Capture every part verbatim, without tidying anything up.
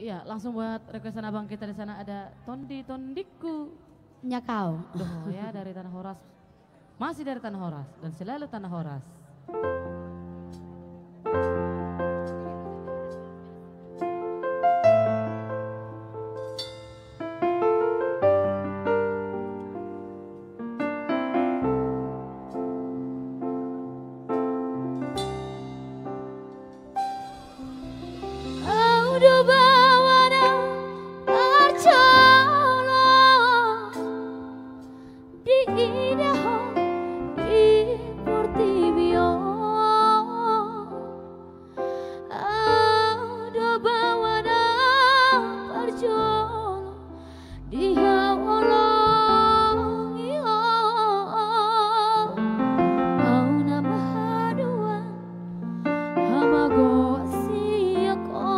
Iya, langsung buat requestan abang kita di sana, ada Tondi Tondingku. Nyakau. Dohoya dari Tanah Horas. Masih dari Tanah Horas dan selalu Tanah Horas. Au do baoa na parjolo diida ho di portibi on. Au do baoa na parjolo di haholongi ho. Au na mahaduan hamagoan sian ho.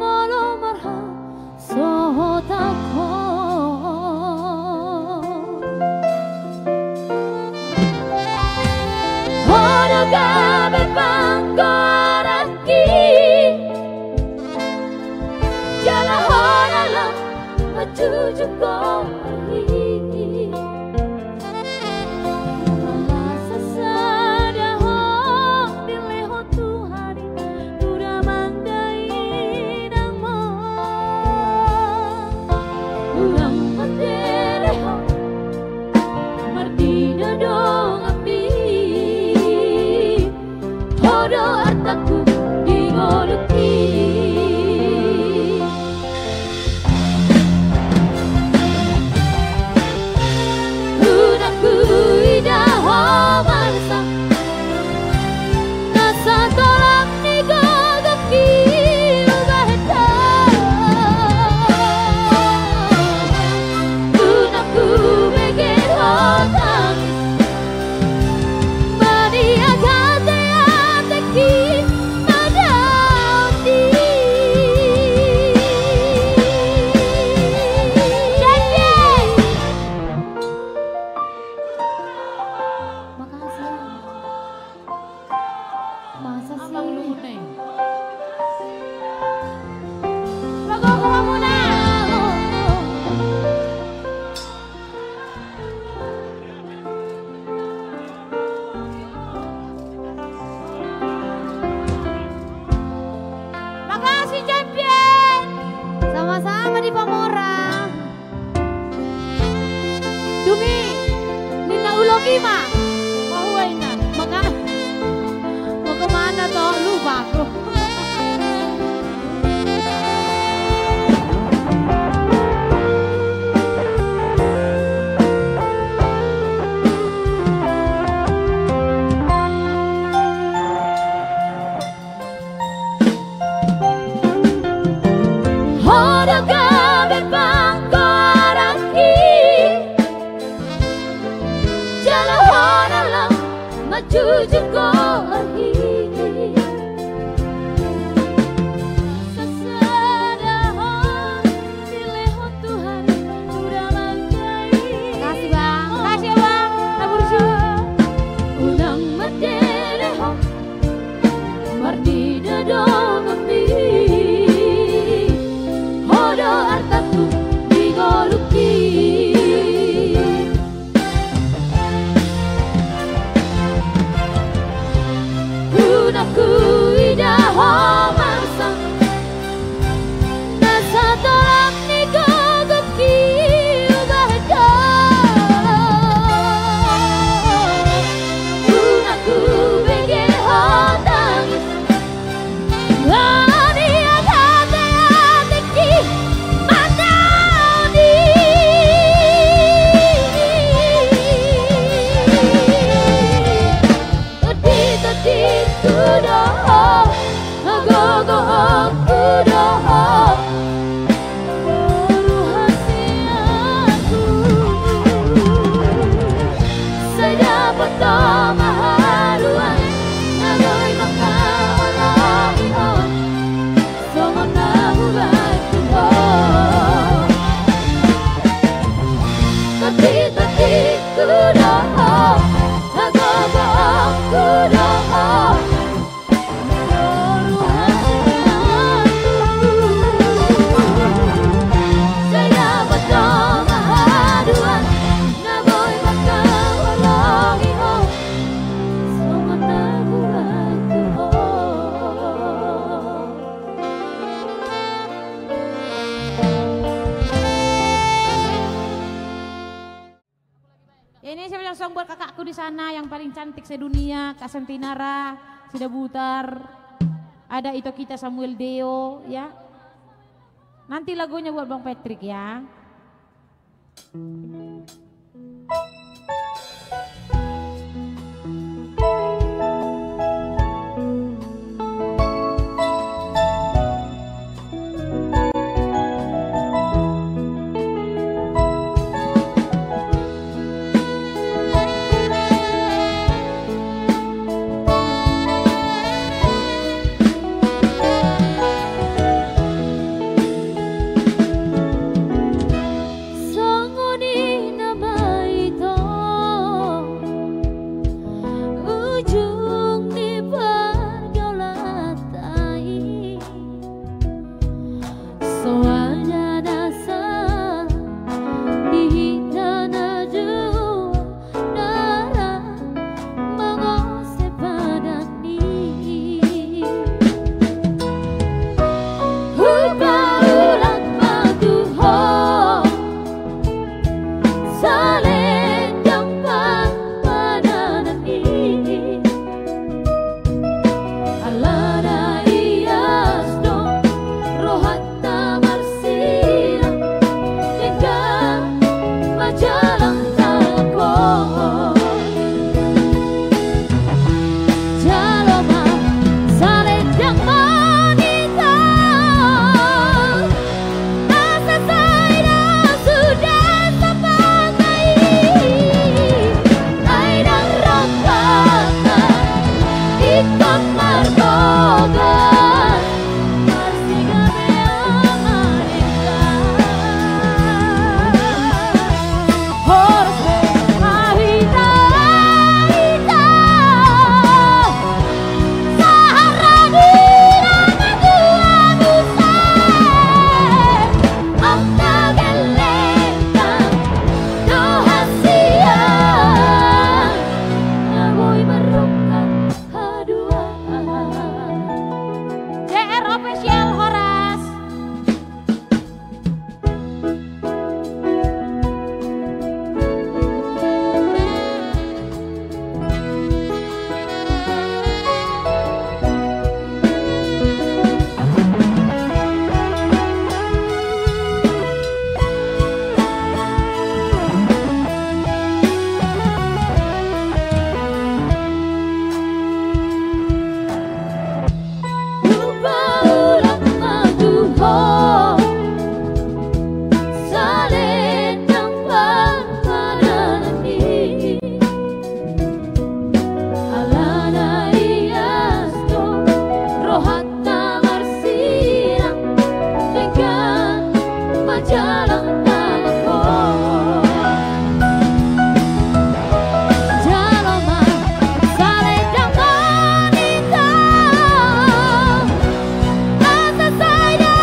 Molo marhasohotan ho. Ho do gabe panggoaran i. Jala ho na lam manjujung goar i. Masa sada ho dilehon Tuhan i tu damang dainang ma. Unang mandele ho. Marnida donganmi, ho do artangku di ngolungki. Unang huida ho marsak, na satolap ni gogongki hubahen ho. Unang hubege ho tangis, maniak ateateki madaon di. Makasih. Masa sih? Abang Luhut nih. Bago, bago, bago, nah. Makasih, champion. Sama-sama di Pamora. Dung i ninna ulok i ma. Bahua inna. Maka, mau kemana toh? Lupa aku. Ho do gabe panggoaran i, jala ho na lam manjujung goar i. Sasada ho dilehon Tuhan i tu damang dainang. Makasih, Bang. Makasih ya, Bang. Haburju. Unang mandele ho, marnida donganmi, ho do artangku di ngolungki. Unang huida ho marsak, na satolap ni gogongki hubahen ho. Unang hubege ho tangis, maniak ateateki madaon i. Tondi, tondingku do ho, ago di sana yang paling cantik sedunia, Kak Santinara Sidabutar, ada Ito kita Samuel Deo, ya. Nanti lagunya buat Bang Patrick, ya. Songon i nama ito ujung ni pargaulanta i. Soalnya nasa di hita na dua na ra mangose badan i. Hupaulak ma tu ho salendang pangpadanan i. Alana ias do rohanta marsilang, denggan ma jalang tangkon. Jalo ma salendang ma hita. Asa sai da sude sapatai, ai ndang rongkap ingkon marbogas, marsigabe ama denggan. Horas be, hahita, hahita. Sahat ro di na matua muse, angka gellengta do hasian, na boi marrongkap haduan. J R Official, horas. Hupaulak ma tu ho salendang pangpadanan i. Alana ias do rohanta marsilang, denggan ma jalang tangkon. Jalo ma salendang ma hita. Asa sai da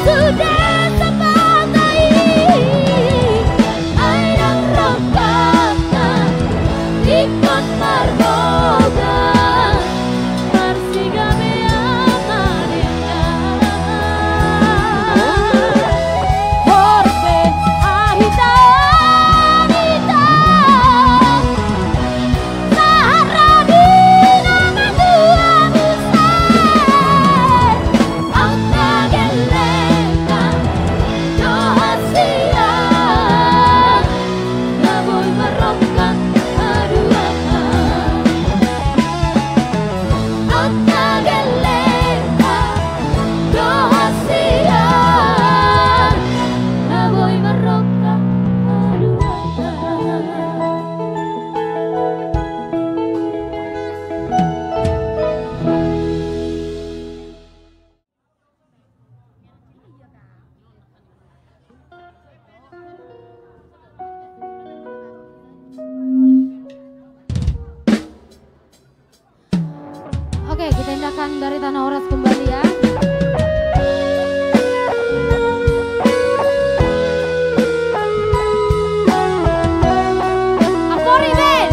sude sapatai, ai ndang rongkapna ingkon marbogas, marsigabe ama denggan. Horas be, hahita, hahita. Sahat ro di na matua muse, angka gellengta do hasian, na boi marrongkap haduan. Angka gellengta do hasian, na boi marrongkap haduan. Oke, kita indahkan dari Tanah Oras kembali, ya. Ampuri, Ben.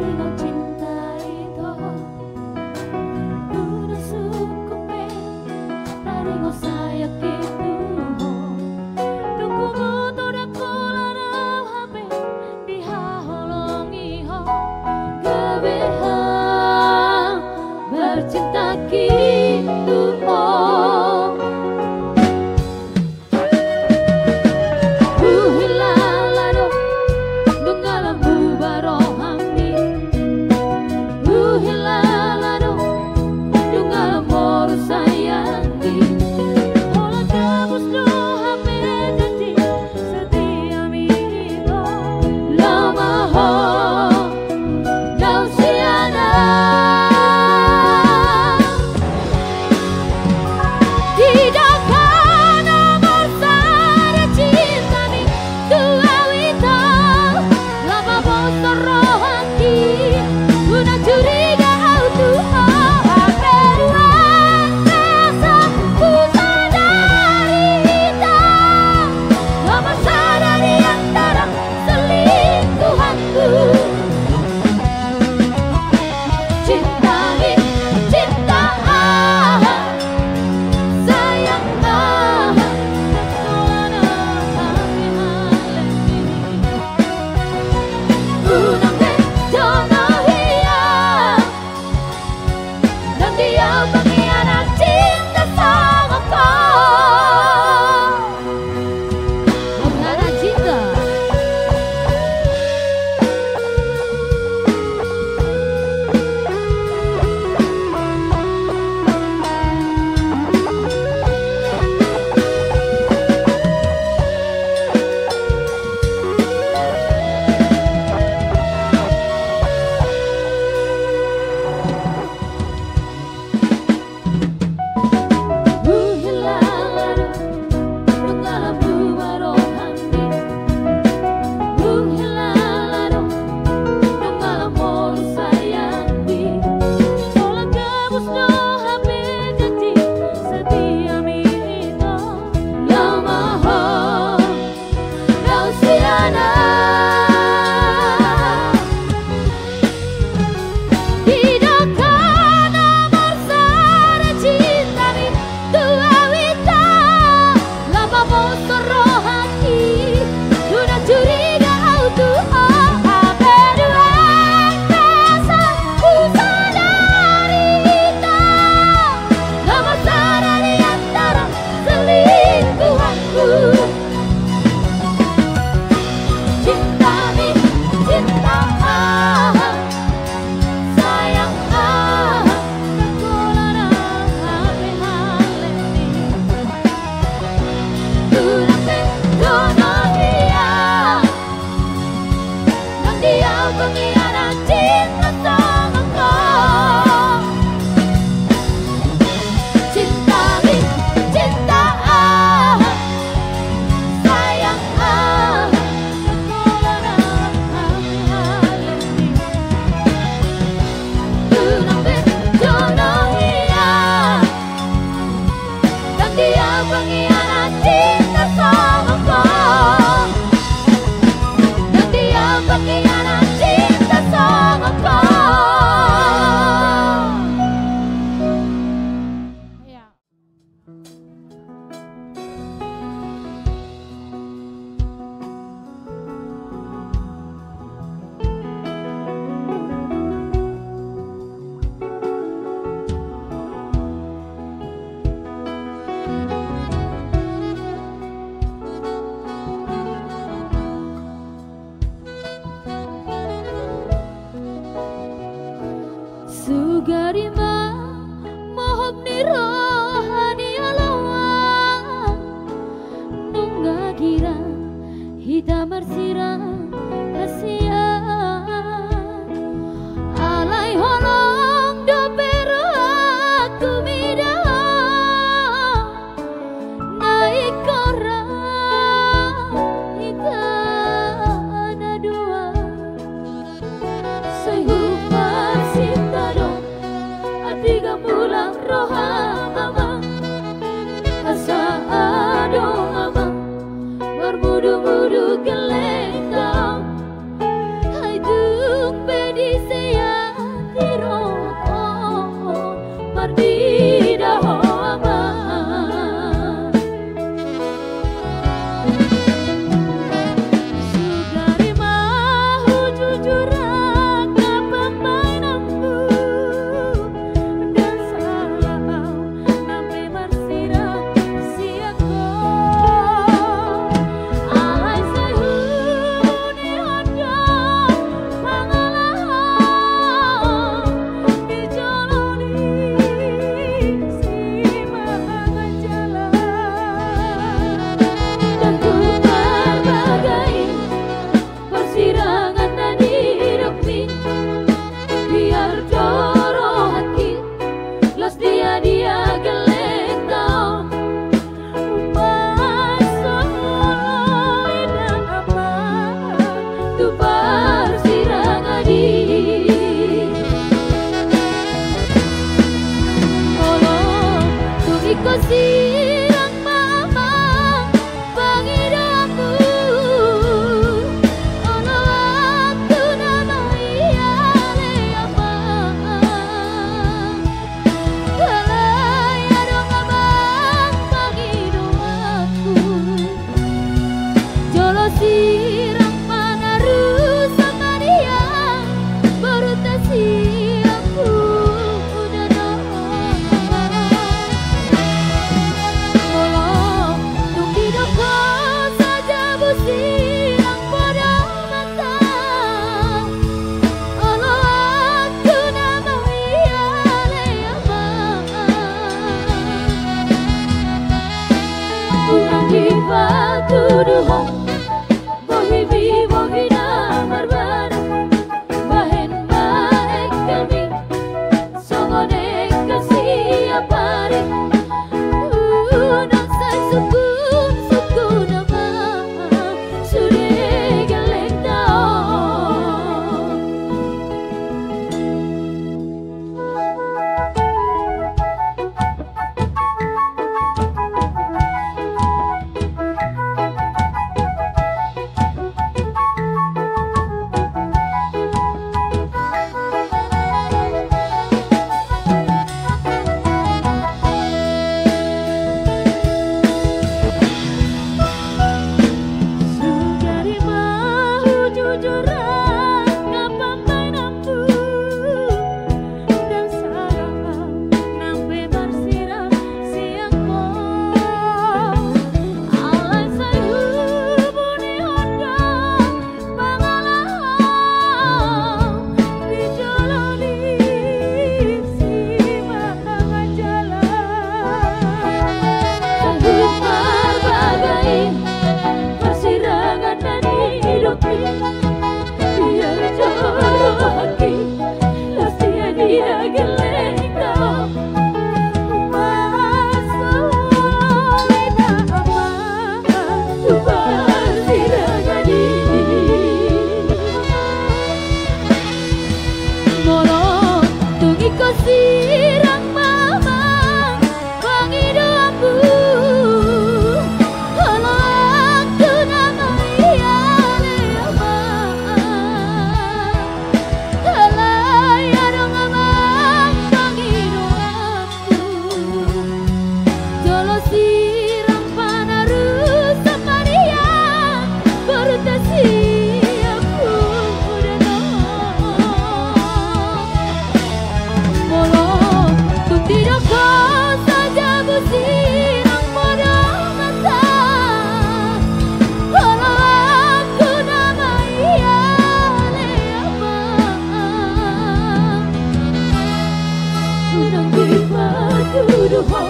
Cinta i do, unang sungkun be taringot sayangki tu ho. Dung huboto ndang holan au hape dihaholongi ho. Gabe hamu marcintaki tu ho. Huhilala do nunga lam huba rohangki. Huhilala do nunga lam moru sayangki. Holan gabus do hape janji setiami i do. Lomo ho, dao sian au. Didok ho nomor sada cintami tu au ito. Lam maboto rohangki, unang curiga au tu ho. Hape ruang kuasa husadari hita. Nomor sada di antara selingkuhanku. Cinta i, cinta aha, sayang aha, ndang holan au hape halani. Unang be dohon au ia. Ndang diau pengkhianat cinta songon ho. Pengkhianat cinta. Didok ho nomor sada cintami tu au ito. Lam maboto rohangki, unang curiga au tu ho. Hape ruang kuasa husadari hita. Nomor sada di antara selingkuhanku. Cinta i, cinta aha, sayang aha, ndang holan au hape halani. Unang be dohon au ia. Ndang diau pengkhianat cinta songon ho. Cinta i, cinta aha, sayang aha, ndang holan au hape halani. Unang be dohon au ia. Ndang diau pengkhianat cinta songon ho. Ndang diau pengkhianat cinta songon ho. Iya. Sugari ma mohop ni roha ni oloan, nunga gira hita marsirang hasian. Alai holong dope rohangku mida ho. Na ingkon ra hita na dua. Sai huparsinta do atik gamulang roha amang. Asa adong amang marmudumudu gellengkang. Ai tung pe disi Ho sirang ma amang pangidoanku, olo angku na maialehon ma. Alai adong amang pangidoanku, jolo sirang panarusan ma di angka borunta sian punguan on. Molo tung didok ho sajabu sirang podomanta, olo angku na maialehon ma. Unang dipatudu ho,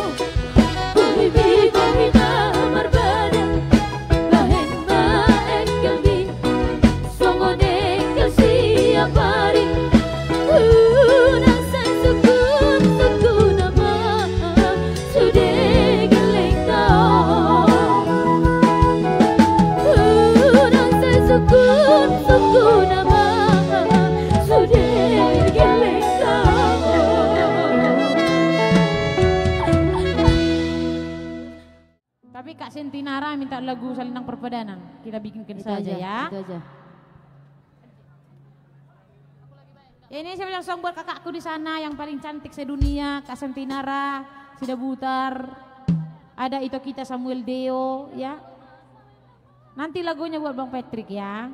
bohibohi na marbada, bahen ma engkelmi songon engkel siapari. Unang sai sungkunsungkun amang, sude gellengta on. Unang sai sungkunsungkun amang, sude gellengta on. Tapi Kak Sentinara minta lagu Selendang Perpadanan. Kita bikinkan saja ya. Itu aja. Ya, ini saya ucapkan buat kakakku di sana yang paling cantik sedunia, Kak Sentinara Sidabutar. Ada Ito kita Samuel Deo, ya. Nanti lagunya buat Bang Patrick ya.